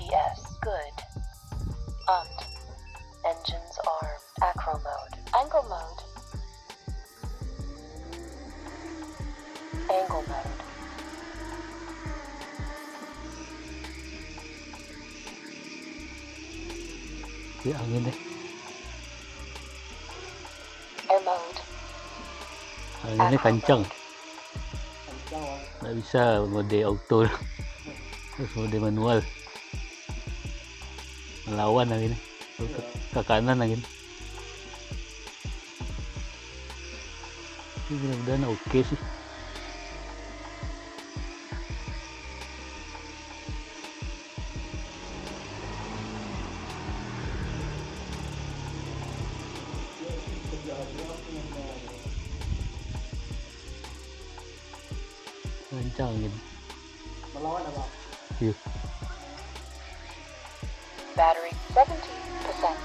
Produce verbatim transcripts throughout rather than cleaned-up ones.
Yes, good. Armed. Engines armed. Acro mode. Angle mode. Angle mode. Ya, angin deh. Air mode. Angin ni kancang. Tak bisa mode auto. Harus mode manual. Melawan angin ni. Ke, ke kanan angin. Ini mudah-mudahan oke sih. Rancang gitu. Melawan apa? Iya. Battery seventy percent.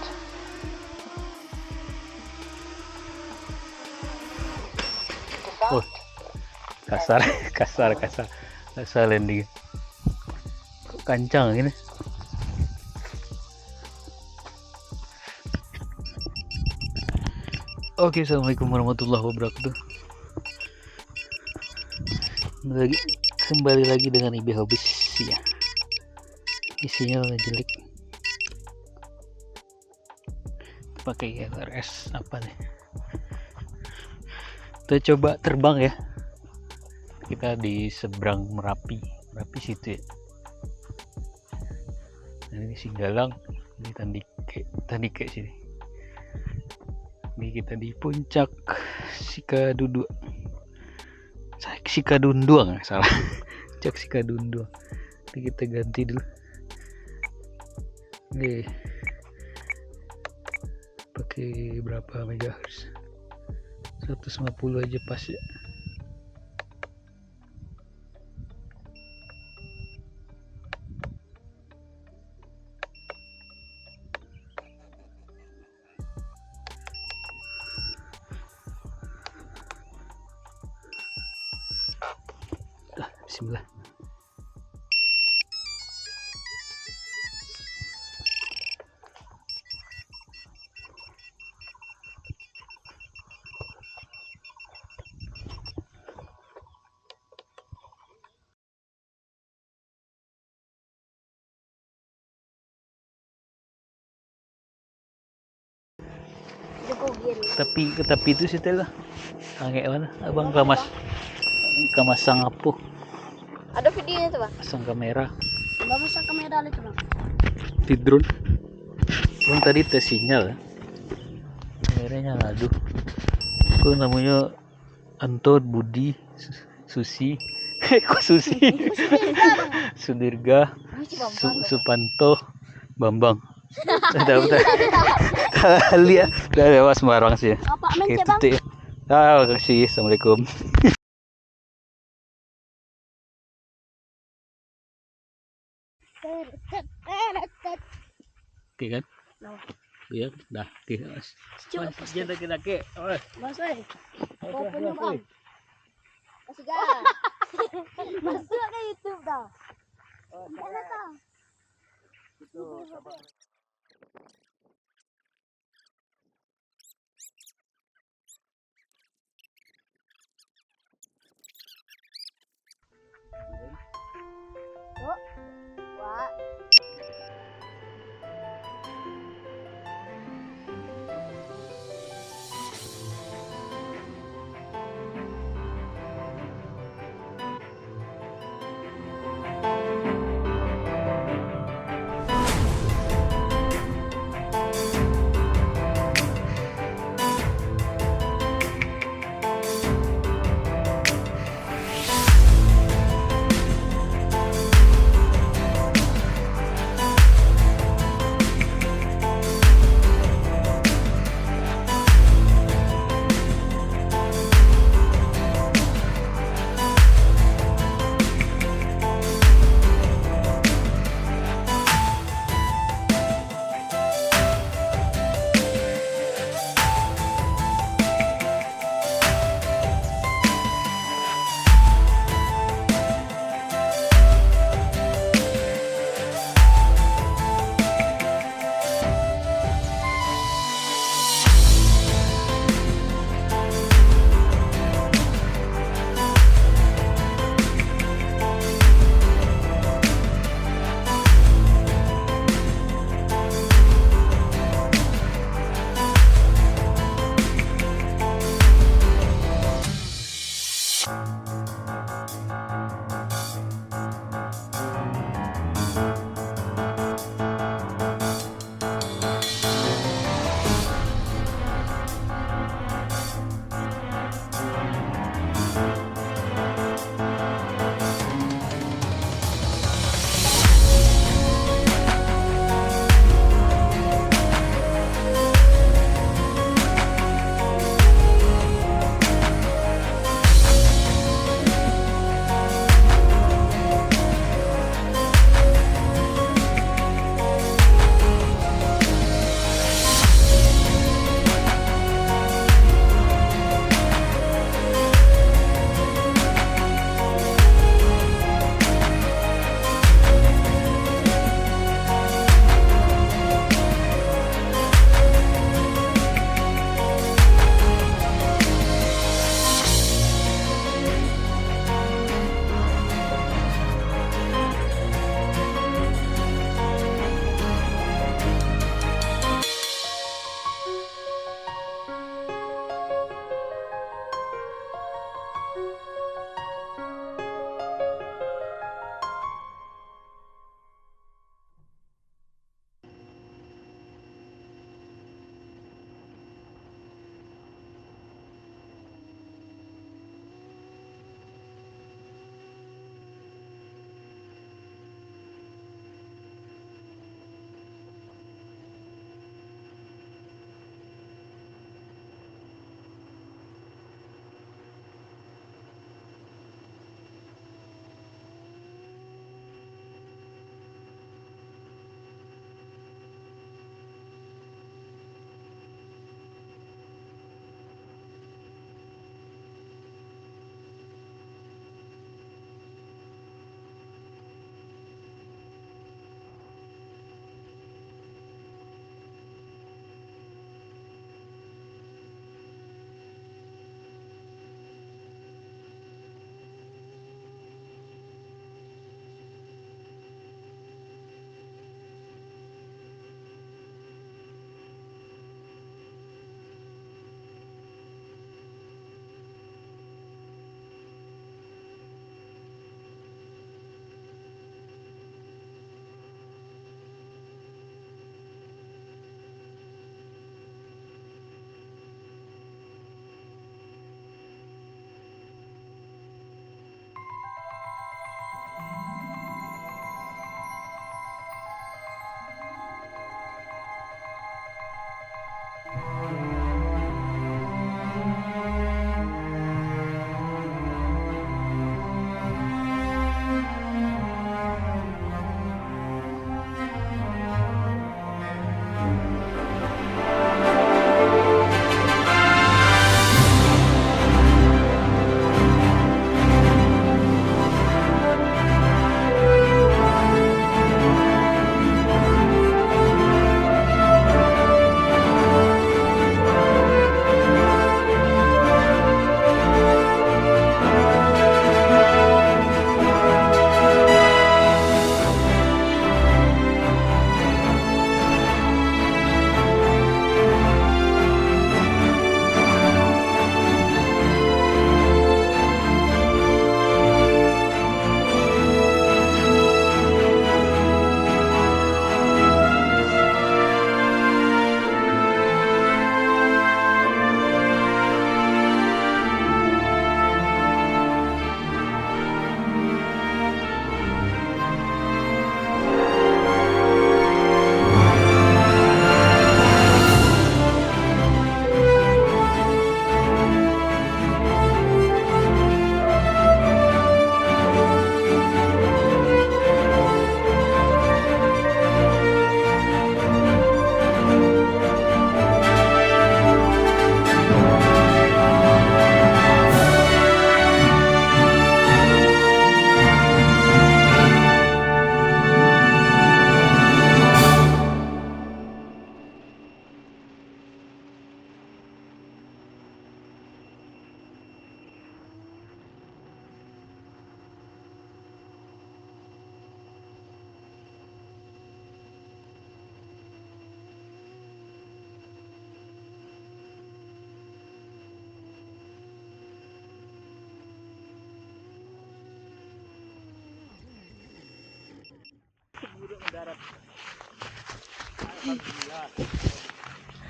Oh, kasar, kasar, kasar, kasar landing. Kok kancang gini? Oke, assalamualaikum warahmatullahi wabarakatuh. Lagi, kembali lagi dengan Ibe Hobis ya. Isinya jelek. Pakai L R S apa nih? Kita coba terbang ya. Kita di seberang Merapi, Merapi situ ya. Nah, ini Singgalang, ini Tandike, Tandike sini. Ini kita di puncak Sikaduduk. Sikadunduang, salah. Puncak Sikadunduang. Ini kita ganti dulu. Oke. Pakai berapa megahertz? Seratus lima puluh aja pas ya. Bismillah. Tapi ke tapi tu situ lah. Angek mana? Abang kamas kamasang apa? Ada videonya tu, Bang. Pasang kamera. Bang, pasang kamera lah tu, Bang. Di drone. Bang tadi tes sinyal. Kameranya ngadu. Kok namanya Anto Budi Susi. Kok Susi? Sudirga. Su, Supanto Bambang. Dah, dah. Lihat. Dah, dah, sembarang sih. Oke, tutup ya. Ah, terima kasih. Assalamualaikum. Oke kan? Iya, dah. Oke. Mas, jangan daki-daki. Oi. Mas, oi. Kau punya, Bang. Masih gak? Masuk ke YouTube dah. Enggak lah, Bang.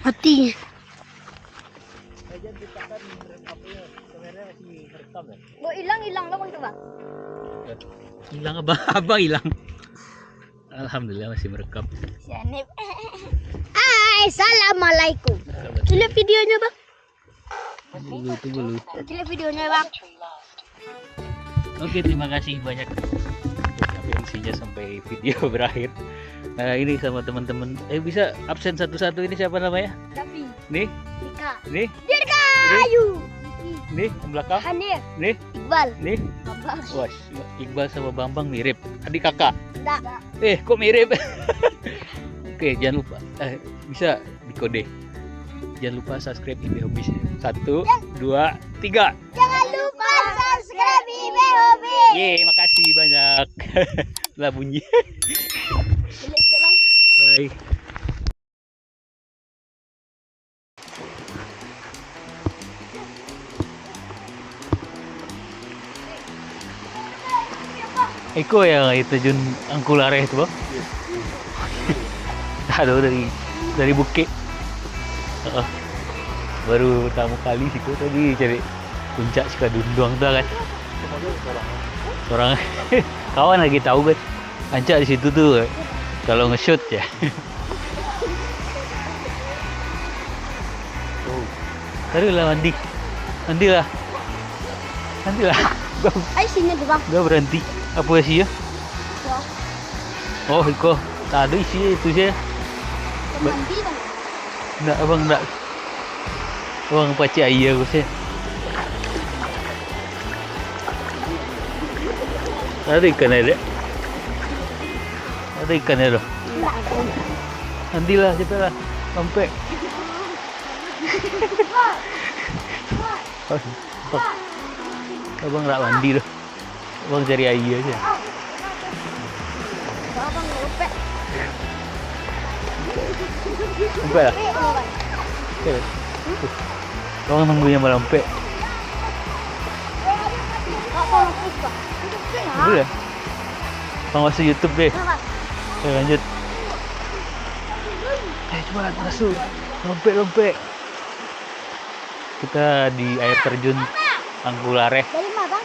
Mati. Bo, hilang, hilang, abang tu, Bang. Hilang, abang, abang hilang. Alhamdulillah, masih merekam. Sianip. Hai, assalamualaikum. Lihat videonya, Bang. Tunggu, tunggu dulu. Klik videonya, Bang. Oke, terima kasih banyak. Sampai isinya sampai video berakhir. Nah, ini sama teman-teman. Eh, bisa absen satu-satu, ini siapa namanya? Davi. Nih. Dika. Nih. Dirga. Nih. Ayu. Nih, yang belakang. Hanif. Nih. Iqbal. Nih. Bambang. Wah, Iqbal sama Bambang mirip. Adik kakak. Enggak. Eh, kok mirip? Oke, jangan lupa. Eh, bisa dikode. Jangan lupa subscribe I B Hobbies. Satu, dua, tiga. Jangan lupa subscribe I B Hobbies. Yeay, makasih banyak. Lah bunyi. Bye. Iko yang air terjun Angku Lareh tu, Bang? Aduh, dari, dari bukit. Heeh. Baru pertama kali situ tadi cari puncak Sikadunduang tu kan. Sorang. Kawan lagi tahu kan. Rancak di situ tu. Kalau nge-shoot je. Taruhlah mandi. Mandilah. Mandilah. Ai, sini tu, Bang. Dah berhenti. Apa isi ya? Ya. Oh, iko. Tak ada isi itu je. Mandi, Bang. Ndak, abang ndak. Abang pacik aia ko se. Ada ikan ya, Dek? Ada ikan ya, doh? Ndak ada. Nantilah, cepatlah. Sampai. Abang ndak mandi doh. Abang cari aia se. Sampai lah. Oke. Abang nunggu yang malampek. Boleh. Abang masuk YouTube deh. Oke, lanjut. Eh, cepat masuk. Lompek, lompek. Kita di air terjun Angku Lareh. Dari mana, Bang?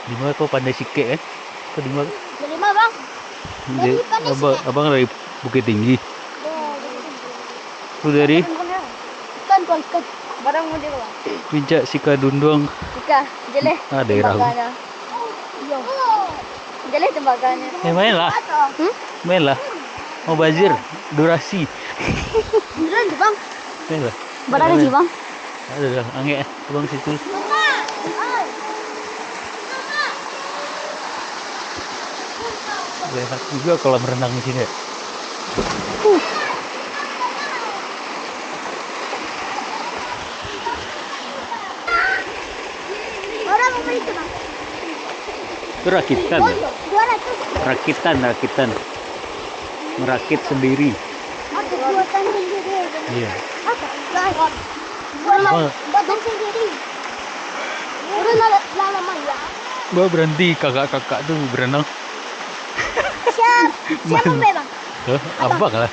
Di mana kau, Pandai Sikek, eh? Kau di mana? Dari mana, Bang? Dari Pandai Sikek. Abang dari Bukittinggi. Ya, dari Bukittinggi. Lu dari? Ikan, Bang, ikan. Barang mau dia, Bang. Puncak Sikadunduang. Ika, jeleh. Ah, daerah. Tembaganya. Iya. Jeleh tembaganya. Eh, main lah. Hmm? Main lah. Mau bazir, durasi. Beneran tuh, Bang. Main lah. Beneran sih, Bang. Ada dah, angek eh, Bang situ. Enak juga kolam renang di sini. Orang mau beli tu, Bang. Itu rakitan. Dua ratus. Rakitan, rakitan. Merakit sendiri. Aku buatan sendiri. Iya. Apa? Buatan, buatan sendiri. Udah lah, lah lama ya. Bah, berhenti kakak-kakak tu berenang. Siap, siap. Mana? Sampai, Bang. Hah? Abang lah.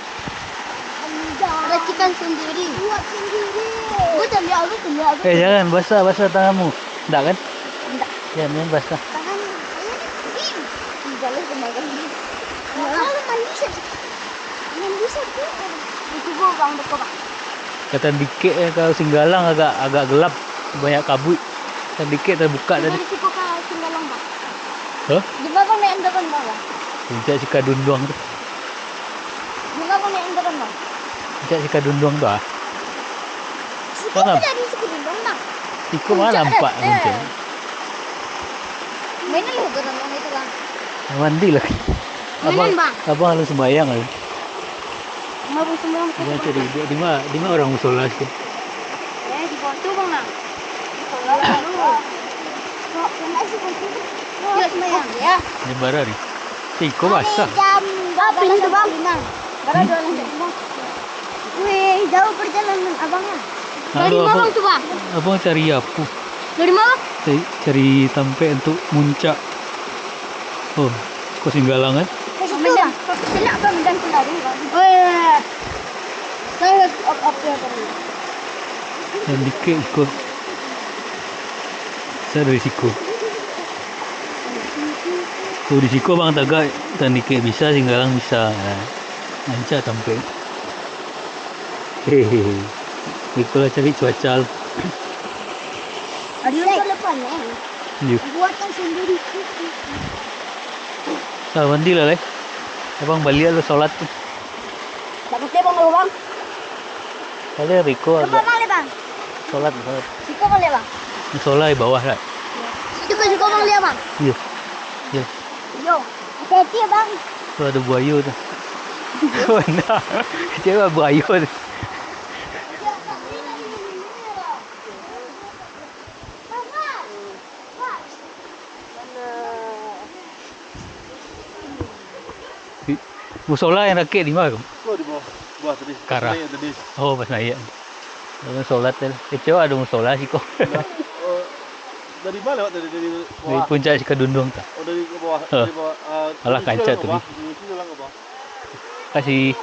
Racikan sendiri. Buat sendiri. Gue cari air, cari air. Eh, jangan basah, basah tanganmu. Ndak kan? Ndak. Jangan, jangan basah. Tangan. Ih, jaleh kemarin. Malah mandi saja. Mandi saja. Itu gua, Bang, dekat, Bang. Kata dikit, eh, kalau Singgalang agak, agak gelap, banyak kabut. Kata dikit terbuka tadi. Dari situ ke Singgalang, Bang. Hah? Di mana, Bang, naik kendaraan, Bang? Puncak Sikadunduang tu. Di mana, Bang, naik kendaraan, Bang? Puncak Sikadunduang tu, ah. Situ dari Sikadunduang, Bang. Iko mana nampak puncak? Mainan lu berenang itu, Bang. Mandi lah. Mainan, Bang. Abang lalu sembahyang lah. Abang sembahyang. Dia cari, dia di mana, di mana orang musola situ? Eh, di bawah tu, Bang, nah. Di bawah tu. Kok kena sih, Bang? Ya, sembahyang. Ya. Di mana ni? Eh, kok basah? Jam dua belas lima. Baru dua belas lima. Wih, jauh perjalanan abang, ah. Dari mana tu, Bang? Abang cari apa? Dari mana? Cari, cari tampek untuk muncak. Oh, kau Singgalang, kan? Bang, tapi kena, Bang, jangan keluar dulu, Bang. Oh, iya, iya. Saya lihat up-up ya, Bang. Yang dikit ikut. Saya dari siko. Tuh, di siko Bang tagak, dan dikit bisa, singgalang bisa. Lancar tampil. Hehehe. Ikolah cari cuaca. Aduh, Lek. Iya. Buatkan sendiri. Sa, mandi lah, Leh. Abang baliak lo solat tu. Tak putih, Bang, dulu, Bang. Kalian riko agak. Bang, Leh, Bang. Solat, solat. Siko, Bang, Leh, Bang. Musola di bawah, tak? Siko, siko, Bang, Leh, Bang. Iya. Iya. Yo. Hati-hati ya, Bang. Tuh ada buayo tu. Mana? Cewek buayo tu. Musola yang rakek di mana? Oh, di bawah. Bawah tadi. Karah. Naik tadi. Oh, pas naik. Orang solat tu. Eh, coba ada musola siko. Nah, oh, dari mana lewat tadi? Dari bawah. Dari puncak Sikadunduang tu. Oh, dari ke bawah. Huh. Dari bawah. Ah, alah, kancak tu. Bawah, tadi. Kasih.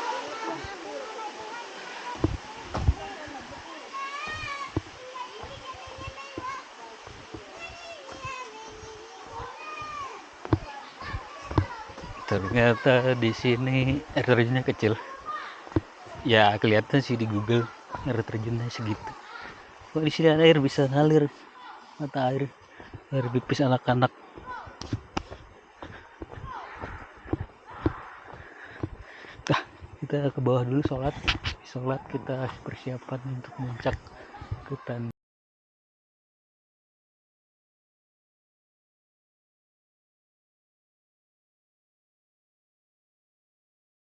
Ternyata di sini air terjunnya kecil. Ya, kelihatan sih di Google, air terjunnya segitu. Kok di sini ada air bisa ngalir, mata air, air pipis anak-anak. Dah, kita ke bawah dulu sholat. Sholat, kita persiapan untuk muncak ke Tan-